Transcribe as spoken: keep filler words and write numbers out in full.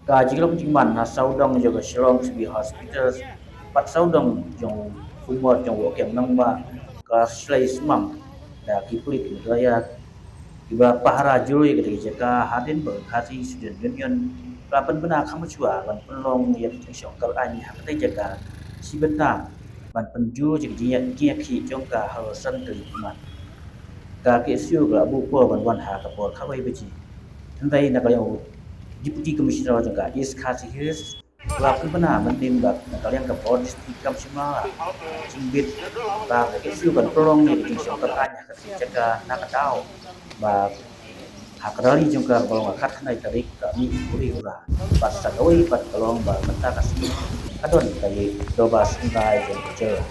Ka jinglong jingman ha sawdong jong ka Shillong Civil Hospital bad sawdong jong u mot jong u Kem Nongbah ka shlei sumar da ki pulit Meghalaya kiba pahara jur ïa kata ka jaka, hadien ba ka Khasi Student Union ka la pynbna kham shuwa ban pynlong ïa ka jingshongkar aiñ ha kata ka jaka shi bynta ban pynjur ïa ka jingïa-, jingïakhih jong ka ha san tylli ki mat. Ka K S U ka la buh por ban wan ha ka por khatwei baje. Hynrei na ka liang u Deputy Commissioner jong ka East Khasi Hills ka la pynbna mynnin ba na ka liang ka bor district kam shym la jingbit ba ka K S U kan pynlong ïa ka jingshongkar aiñ ha kata ka jaka na ka daw ba ha ka rally jong ka ba long ha ka khatkhyndai tarik ka mih u Ri Ura. Bad sa kawei pat ka long ba mynta ka sngi ka don ka ïing dorbar skyndai jong ka jylla.